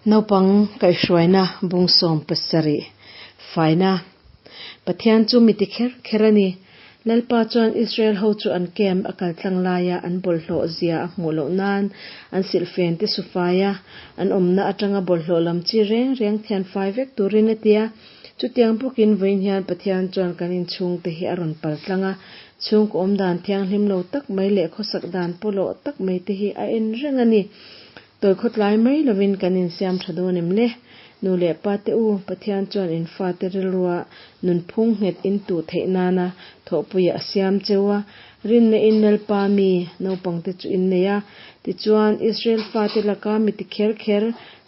Naupang kaihhruaina bung 70 faina Pathian chu mi ti kher kher a ni. Lalpa chuan Israel ho chu an camp a kal tlang laia an bawlhhlawh zia a hmuh loh nan an silhfen te su fai a, an awmna atanga bawlhhlawh lam chi reng reng thian fai vek turin a ti a. Chutiang bawkin vawiin hian Pathian chuan kan inchhungte hi a rawn pal tlang a, chhungkaw awmdan thianghlim lo tak mai leh khawsak dan pawlawh tak mai te hi a en reng a ni. Tawi khawtlai mai lovin kan insiam tha dawn em le? Nu leh pa te u, Pathian chuan in fate rilrua nunphung nghet in tuh theih nana thawhpuiah a siam cheu a, rinna in Lalpa mi naupangte chu in nei a. Tichuan, Israel fate laka mi ti kher kher,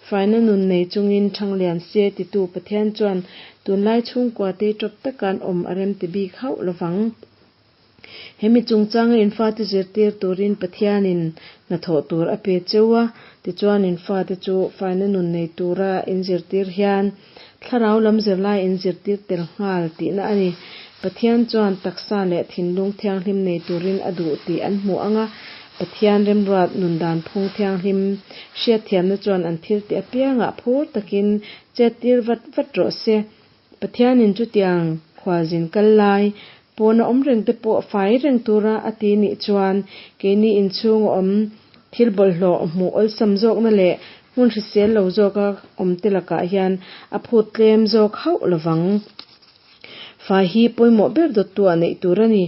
faina nun nei chungin Thanglian se titu Pathian chuan tunlai chhungkua te tawp taka an awm a remti bik hauh lovang. He mi chungchanga in fate zirtir turin Pathianin hnathawh tur a pe cheu a, tichuan in fate chu faina nun nei tura in zirtir hian thlarau lam zirlai in zirtir tel nghal tihna a ni. Pathian chuan taksa leh thinlung thianghlim nei turin a duh tih an hmu ang a, Pathian remruat nun dan phung thianghlim hriatthiamna chuan an thil tih apiangah phur takin chettir vat vat rawh se. Pathianin chutiang khualzin kal lai pawna awm reng te pawh fai reng tura a ti nih chuan keini inchhung a awm thil bawlhhlawh hmuh awlsam zawkna leh hmun hrisel lo zawka awm te lakah hian a phut tlem zawk hauh lovang. Fai hi pawimawh ber dawttu ah neih tur a ni.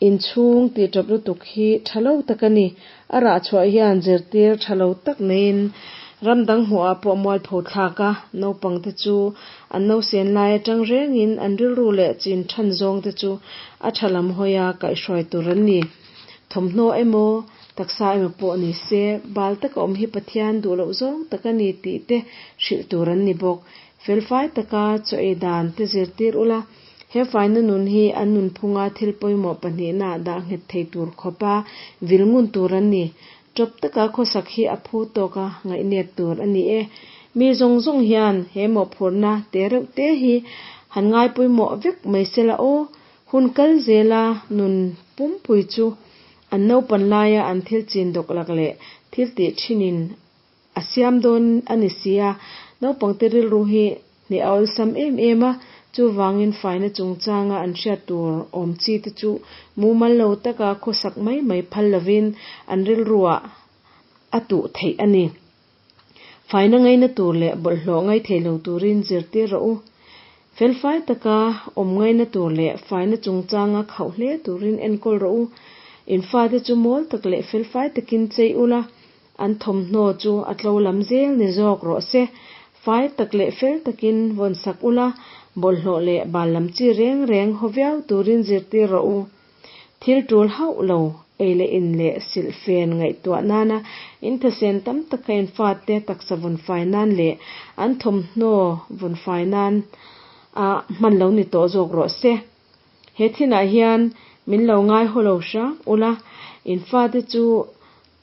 Inchhung tih tap lutuk hi tha lo tak a ni. A rah chhuah hian zirtir tha lo tak neiin ram dang hmuhah pawh mualpho thlak a, naupangte chu an nausen lai atang rengin an rilru leh chin than zawngte chu a tha lam hawia kaihhruai tur an ni. Thawmhnaw emaw, taksa emaw pawh ni se, bal taka awm hi Pathian duh loh zawng tak a ni tih te hrilh tur an ni bawk. Felfai taka chaw ei dan te zirtir ula, He faina nun hi an nunphunga thil pawimawh pahnihna dah nghet thei tur khawpa vil ngun tur an ni. Tawp taka khawsak hi a phu tawka ngaihnep tur a ni e. Mi zawng zawng hian he mawhphurhna te reuh te hi han ngai pawimawh vek mai sela aw. Hun kal zela nun pumpui chu an naupan laia an thil chin dawklak leh thil tih thinin A siam dawn a ni si a, naupangte rilru hi hneh a awlsam em em a, chuvangin faina chungchanga an hriat tur awm chi te chu mumal lo taka khawsak mai mai phal lovin an rilruah a tuh theih a ni. Faina ngaina tur leh bawlhhlawh ngai thei lo turin zirtir rawh u. Felfai taka awm ngaina tur leh faina chungchanga khauh hle turin enkawl rawh u. In fate chu mawl tak leh felfai takin chei ula, An thawmhnaw chu a tlo lam zel ni zawk rawh se. Fai tak leh fel takin vawn sak ula, bawlhhlawh leh bal lam chi reng reng haw viau turin zirtir rawh u. Thil tul hauh lo, ei leh in leh silh fen ngaihtuah nana inthasen tam taka in fate taksa vawn fai nan leh an thawmhnaw vawn fai nan a hman lo ni tawh zawk rawh se. He thinah hian min lo ngai haw lo hram ula, in fate chu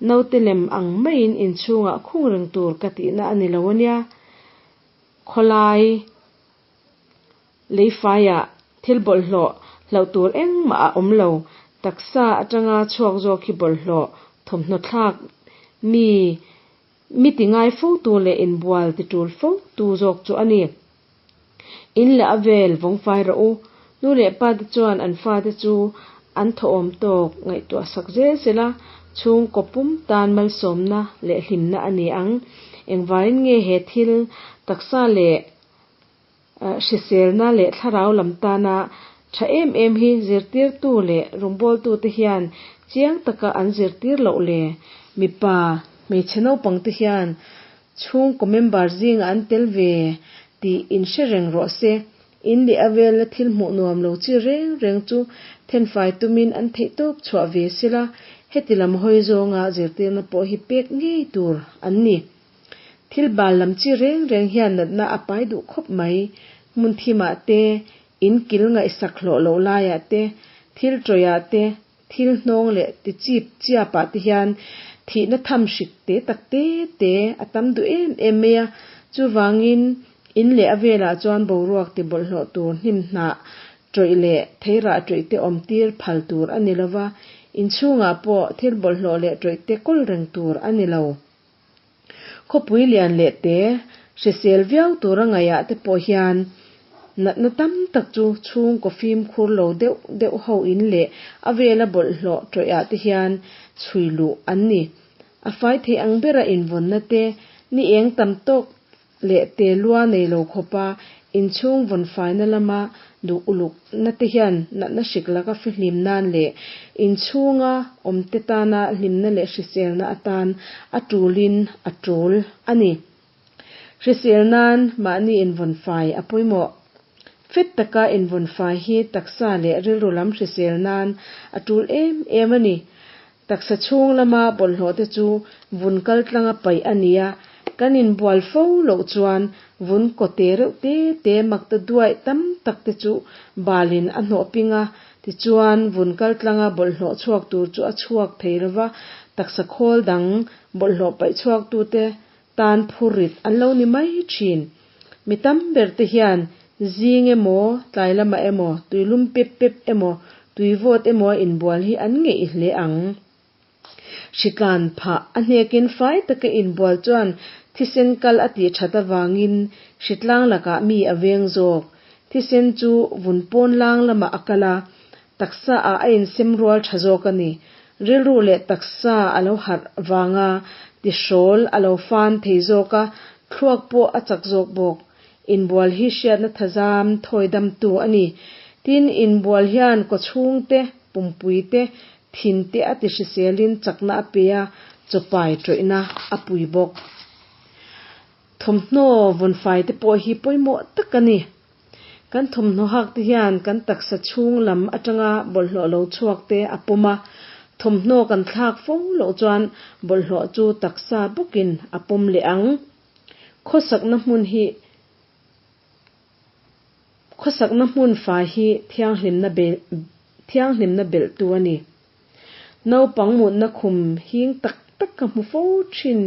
Naute lem ang maiin inchhungah khung reng tur ka tihna a ni lo a nia. Khawlai leifaiah thil bawlhhlawh hlauh tur engmah a awm lo. Taksa atanga chhuak zawk hi bawlhhlawh thawmhnaw thlak mi mi ti ngai fo tu leh inbual ti tul fo tu zawk chu a ni. In leh a vel vawngfai rawh u. Nu leh pa te chuan an fate chu an thawhawm tawk ngaihtuah sak zel zel a, chhungkaw pum tan malsawmna leh hlimna a ni ang. Engvangin nge he thil taksa leh hriselna leh thlarau lam tana tha em em hi zirtirtu leh rawngbawltute hian chiang taka an zirtir loh le? Mipa, hmeichhe naupangte hian Chhungkaw member zingah an tel ve tih in hre reng rawh se. In leh a vela thil hmuh nuam lo chi reng reng chu thenfai tumin an theihtawp chhuah ve sela, heti lam hawi zawnga zirtirna pawh hi pek ngei tur an ni. Thil bal lam chi reng reng hian natna a pai duh khawp mai. Hmun thimah te, in kil ngaihsak hlawh loh laiah te, thil tawihah te, Thil hnawng leh ti chip chiap ah te hian thihna tham hrik te tak te te a tam duh em em mai a, chuvangin in leh a velah chuan boruak ti bawlhhlawh tur hnim hnah tawih leh theirah tawih te awm tir phal tur a ni lova, inchhungah pawh thil bawlhhlawh leh tawih te kawl reng tur a ni lo. Khawpui lian leh te hrisel viau tura ngaihah te pawh hian natna tam tak chu chhungkaw fimkhur lo deuh deuh ho in leh a vela bawlhhlawh tawih ah te hian chhui luh an ni. A fai thei ang bera invawnna te, ni eng tam tawk leh te lua nei lo khawpa inchhung vawn faina lama duh uluk na te hian natna hrik laka fihlim nan leh inchhunga awmte tana hlimna leh hriselna atan a tulin a tul a ni. Hrisel nan mahni invawn fai a pawimawh. Fit taka invawn fai hi taksa leh rilru lam hrisel nan a tul em em a ni. Taksa chhung lama bawlhhlawh te chu vun kal tlanga paih a ni a, kan inbual fo loh chuan vun kaw te reuh te te mak ta duaih tam tak te chu balin a hnawh ping a, tichuan vun kal tlanga bawlhhlawh chhuak tur chu a chhuak thei lova, taksa khawl dang bawlhhlawh paih chhuak tute tan phurrit an lo ni mai thin. Mi tam ber te hian zing emaw, tlai lamah emaw, tuilum pep pep emaw, tui vawt emaw a inbual hi an ngeih hle ang. Hritlan phah a hnekin fai taka inbual chuan thisen kal a tih that avangin hritlang lakah mi a veng zawk. Thisen chu vun pawn lang lamah a kal a, taksa ah a insem rual tha zawk a ni. Rilru leh taksa a lo harh vanga tihrawl a lo fan thei zawk a, thluak pawh a chak zawk bawk. Inbual hi hriatna thazam thawi damtu a ni. Tin, inbual hian kawchhung te, pumpui te, thin te a ti hriselin chakna a pe a, chawpai tawihna a pui bawk. Thawmhnaw vawnfai te pawh hi pawimawh tak a ni. Kan thawmhnaw hak te hian kan taksa chhung lam atanga bawlhhlawh lo chhuak te a pawm a, thawmhnaw kan thlak fo loh chuan bawlhhlawh chu taksa bawkin a pawm leh ang. Khawsakna hmun hi Khawsakna hmun fai hi thianghlimna thianghlimna belhtu a ni. Naupang mutna khum hing tak tak ka hmu fo thin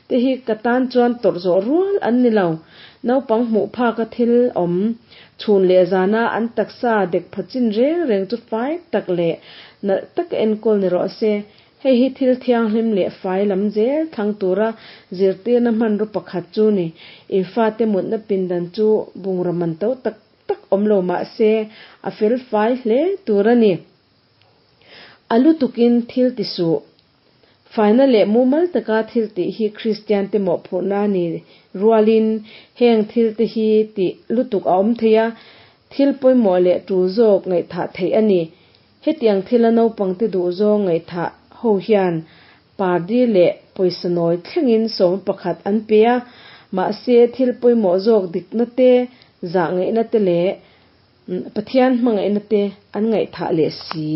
te hi ka tan chuan tawrh zawh rual an ni lo. Naupang hmuh phaka thil awm chhun leh zana an taksa dek pha chin reng reng chu fai tak leh nalh taka enkawl ni rawh se. Hei hi thil thianghlim leh fai lam zel thlang tura zirtirna hmanraw pakhat chu ni. In fate mutna pindan chu bungraw man to tak tak awm lo mah se a fel fai hle tur a ni. A lutukin thil ti suh. Faina leh mumal taka thil tih hi Kristiante mawhphurhna a ni rualin heng thilte hi tih lutuk a awm thei a, thil pawimawh leh tul zawk ngaihthah theih a ni. Hetiang thila naupangte duhzawng ngaihthah ho hian pardi leh pawisa nawi thlengin sawma pakhat an pe a, mahse thil pawimawh zawk dikna te, zahngaihna te leh Pathian hmangaihna te an ngaihthah leh si.